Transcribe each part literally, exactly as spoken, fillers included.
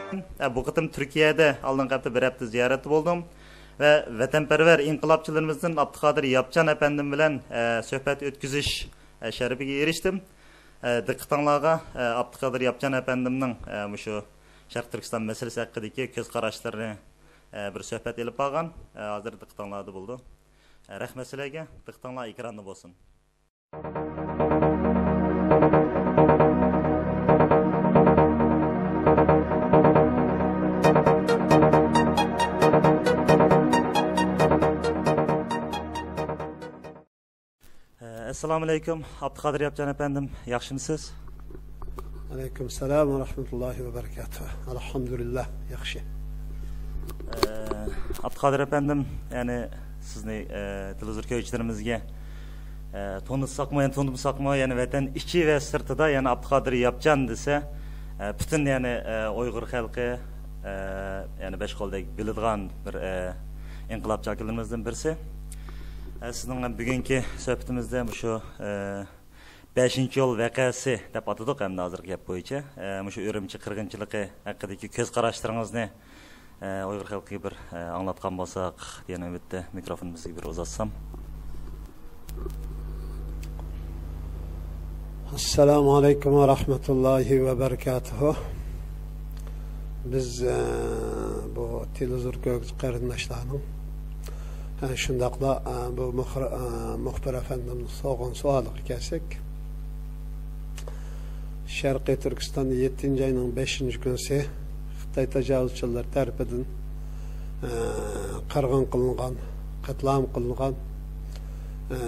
ئە، بۇ قېتىم تۈركىيەدە ئالدىنقى ھەپتە بىر ھەپتە زىيارەتتە بولدۇم ۋە ۋەتەنپەرۋەر ئىنقىلابچىلىرىمىزدىن ئابدۇقادىر ياپچان ئەپەندىم بىلەن، ئە، سۆھبەت ئۆتكۈزۈش، ئە، شەرىپىگە ئېرىشتىم. ئە، دىققىتىڭلارغا، ئە، ئابدۇقادىر ياپچان ئەپەندىمنىڭ، ئە، مۇشۇ شەرقىي تۈركىستان مەسىلىسى ھەققىدىكى كۆز قاراشلىرىنى، ئە، بىر سۆھبەت ئېلىپ بارغان. ئە، ھازىر دىققىتىڭلاردا بولىدۇ. ئە، رەھمەت سىلەرگە. دىققىتىڭلار ئېكراندا بولسۇن. ئەسسالامۇئەلەيكۇم، ئابدۇقادىر ياپچان ئەپەندىم، ياخشىمۇسىز؟ ئەلەيكۇم سالام ۋە رەھمەتۇللاھى ۋە بەرىكاتۇھ. ئەلھەمدۇلىللاھ، ياخشى. ئابدۇقادىر ئەپەندىم، يەنى سىزنى، ئە، تېلېۋىزور كۆرگۈچىلىرىمىزگە، ئە، تونۇتساقمۇ، يەنى تونۇتمىساقمۇ، يەنى ۋەتەن ئىچى ۋە سىرتىدا، يەنى ئابدۇقادىر ياپچان دېسە، ئە، پۈتۈن، يەنى، ئە، ئۇيغۇر خەلقى، ئە، يەنى بەش قولدەك بىلىدىغان بىر، ئە، ئىنقىلابچى ئاكىلىرىمىزدىن بىرسى. ئە، سىزنىڭ بۈگۈنكى سۆھبىتىمىزدە مۇشۇ، ئە، بەشىنچى يول ۋەقەسى دەپ ئاتىدۇق ئەمدى ھازىرقى گەپ بويىچە. ئە، مۇشۇ ئۈرۈمچى قىرغىنچىلىقى ھەققىدىكى كۆز قاراشلىرىڭىزنى، ئە، ئۇيغۇر خەلقىگە بىر، ئە، ئاڭلاتقان بولساق دېگەن ئۈمىدتە مىكروفوننى سىزگە بىر ئۇزاتسام. ئەسسالامۇ ئەلەيكۇم ۋە رەھمەتۇللاھى ۋە بەرىكاتۇھۇ. بىز، ئە، بۇ تېلېۋىزور كۆرگۈچى قېرىنداشلارنىڭ، ئە، شۇنداقلا، ئە، بۇ مۇخبىر، ئە، مۇخبىر ئەپەندىمنىڭ سورىغان سوئالىغا كەلسەك، شەرقىي تۈركىستاندا يەتتىنچى ئاينىڭ بەشىنچى كۈنىسى خىتاي تاجاۋۇزچىلىرى تەرىپىدىن، ئە، قىرغىن قىلىنغان، قەتلىئام قىلىنغان، ئە،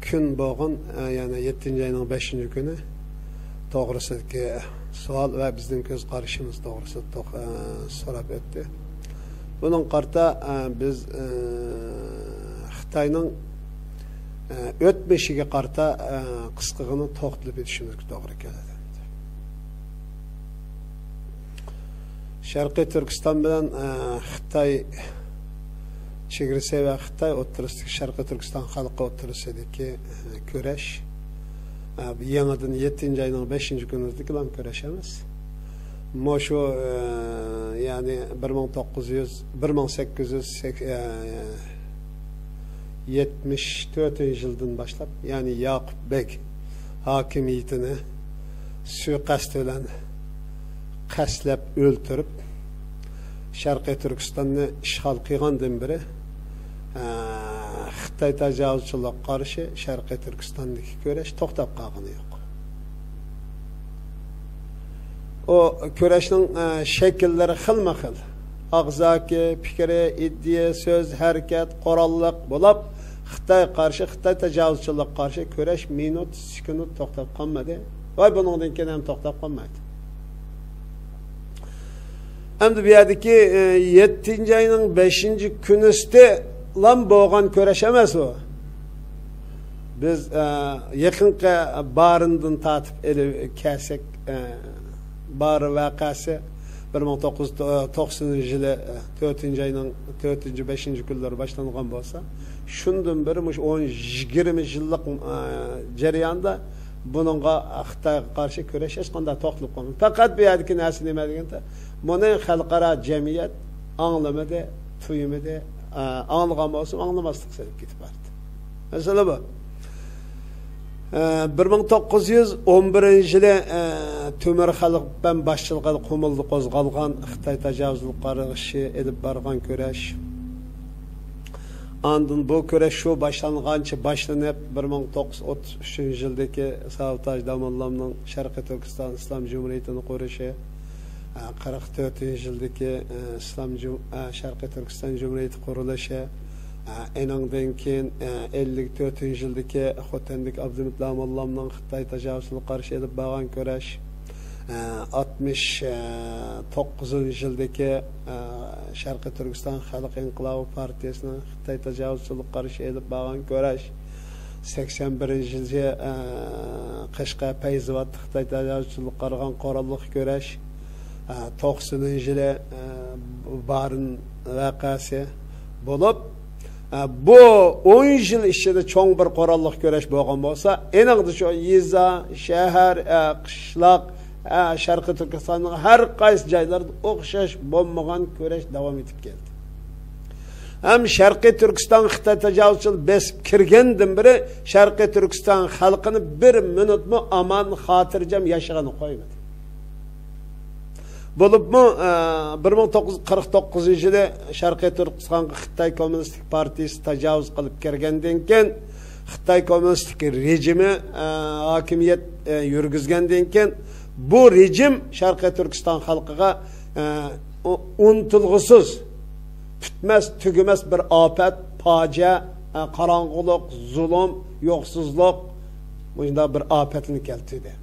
كۈن بولغان، ئە، يەنى يەتتىنچى ئاينىڭ بەشىنچى كۈنى توغرىسىدىكى سوئال ۋە بىزنىڭ كۆز قارىشىمىز توغرىسىدا توق-، ئە، سوراپ ئۆتتى. بۇنىڭغا قارىتا، ئە، بىز، ئە، خىتاينىڭ، ئە، ئۆتمۈشىگە قارىتا، ئە، قىسقىغىنە توختىلىپ ئۆتۈشىمىزگە توغرا كېلىدۇ. شەرقىي تۈركىستان بىلەن، ئە، خىتاي چېگرىسى ۋە خىتاي ئوتتۇرىسىدىكى، شەرقىي تۈركىستان خەلقى ئوتتۇرىسىدىكى، ئە، كۈرەش، ئە، بۇ يېڭىدىن يەتتىنچى ئاينىڭ بەشىنچى كۈنىدىكىلا كۈرەش ئەمەس. مۇشۇ، ئە، يەنى بىر مىڭ توققۇز يۈز، بىر مىڭ سەككىز يۈز سەك-، ئە، يەتمىش تۆتىنچى يىلدىن باشلاپ، يەنى ياقۇپ بەگ ھاكىمىيىتىنى سۇيىقەست بىلەن قەستلەپ ئۆلتۈرۈپ، شەرقىي تۈركىستاننى ئىشغال قىلغاندىن بېرى، ئە، خىتاي تاجاۋۇزچىلىقىغا قارشى شەرقىي تۈركىستاندىكى كۈرەش توختاپ قالغىنى يوق. ئۇ كۈرەشنىڭ، ئە، شەكىللىرى خىلمۇ خىل. ئاغزاكى، پىكرى، ئىدىيە، سۆز، ھەرىكەت، قوراللىق بولۇپ، خىتايغا قارشى، خىتاي تاجاۋۇزچىلىقىغا قارشى كۈرەش مىنۇت، سېكۇنت توختاپ قالمىدى. ۋاي، بۇنىڭدىن كېيىن ھەم توختاپ قالمايدۇ. ئەمدى بۇ يەردىكى، ئە، يەتتىنچى ئاينىڭ بەشىنچى كۈنىسىدىلا بولغان كۈرەش ئەمەس ئۇ. بىز، ئە، يېقىنقى بارىندىن تارتىپ ئېلىپ كەلسەك، ئە، بارى ۋەقەسى بىر مىڭ توققۇز يۈز توقسىنىنچى يىلى، ئە، تۆتىنچى ئاينىڭ تۆتىنچى، بەشىنچى كۈنلىرى باشلانغان بولسا، شۇندىن بېرى مۇشۇ ئون، يىگىرمە يىللىق، ئە، جەرياندا بۇنىڭغا، خىتايغا قارشى كۈرەش ھېچقانداق توختىلىپ قالمىدى. پەقەت بۇ يەردىكى نەرسە نېمە دېگەندە، بۇنى خەلقئارا جەمئىيەت ئاڭلىمىدى، تۇيمىدى. ئە، ئاڭلىغان بولسىمۇ ئاڭلىماسلىق سېلىپ كېتىپ باراتتى. مەسىلە بۇ. ئە، بىر مىڭ توققۇز يۈز ئون بىرىنچى يىلى، ئە، تۆمۈر خەلپەم باشچىلىقىدا قۇمۇلدا قوزغالغان خىتاي تاجاۋۇزچىلىقىغا قارشى ئېلىپ بارغان كۈرەش. ئاندىن بۇ كۈرەش شۇ باشلانغانچە باشلىنىپ، بىر مىڭ توققۇز يۈز ئوتتۇز ئۈچىنچى يىلدىكى ساۋۇتئاش داموللامنىڭ شەرقىي تۈركىستان ئىسلام جۇمھۇرىيىتىنى قۇرۇشى، ئە، قىرىق تۆتىنچى يىلدىكى، ئە، ئىسلام جۇم-، ئە، شەرقىي تۈركىستان جۇمھۇرىيىتى قۇرۇلۇشى، ئە، ئېنىڭدىن كېيىن، ئە، ئەللىك تۆتىنچى يىلدىكى خوتەندىكى ئابدۇمىت داموللامنىڭ خىتاي تاجاۋۇزچىلىقىغا قارشى ئېلىپ بارغان كۈرەش، ئە، ئاتمىش توققۇزىنچى يىلدىكى، ئە، شەرقىي تۈركىستان خەلق ئىنقىلابى پارتىيىسىنىڭ خىتاي تاجاۋۇزچىلىقىغا قارشى ئېلىپ بارغان كۈرەش، سەكسەن بىرىنچى يىلى، ئە، قەشقەر پەيزىۋاتتا خىتاي تاجاۋۇزچىلىقىغا قارىغان قوراللىق كۈرەش، ئە، توقسىنىنچى يىلى، ئە، بارىن ۋەقەسى بولۇپ، ئە، بۇ ئون يىل ئىچىدە چوڭ بىر قوراللىق كۈرەش بولغان بولسا، ئېنىقىدا شۇ يېزا، شەھەر، ئە، قىشلاق، ھە، شەرقىي تۈركىستاننىڭ ھەر قايسى جايلىرىدا ئوخشاش بولمىغان كۈرەش داۋام ئېتىپ كەلدى. ھەم شەرقىي تۈركىستانغا خىتاي تاجاۋۇزچىلىرى بېسىپ كىرگەندىن بېرى شەرقىي تۈركىستان خەلقىنى بىر مىنۇتمۇ ئامان، خاتىرجەم ياشىغىلى قويمىدى. بولۇپمۇ، ئە، بىر مىڭ توققۇز يۈز قىرىق توققۇزىنچى يىلى شەرقىي تۈركىستانغا خىتاي كوممۇنىستىك پارتىيىسى تاجاۋۇز قىلىپ كىرگەندىن كېيىن، خىتاي كوممۇنىستىك رېجىمى، ئە، ھاكىمىيەت، ئە، يۈرگۈزگەندىن كېيىن، بۇ رېجىم شەرقىي تۈركىستان خەلقىگە، ئە، ئۇ-، ئۇنتۇلغۇسىز، پۈتمەس، تۈگىمەس بىر ئاپەت، پاجىئە، ئە، قاراڭغۇلۇق، زۇلۇم، يوقسۇزلۇق، مۇشۇنداق بىر ئاپەتنى كەلتۈردى.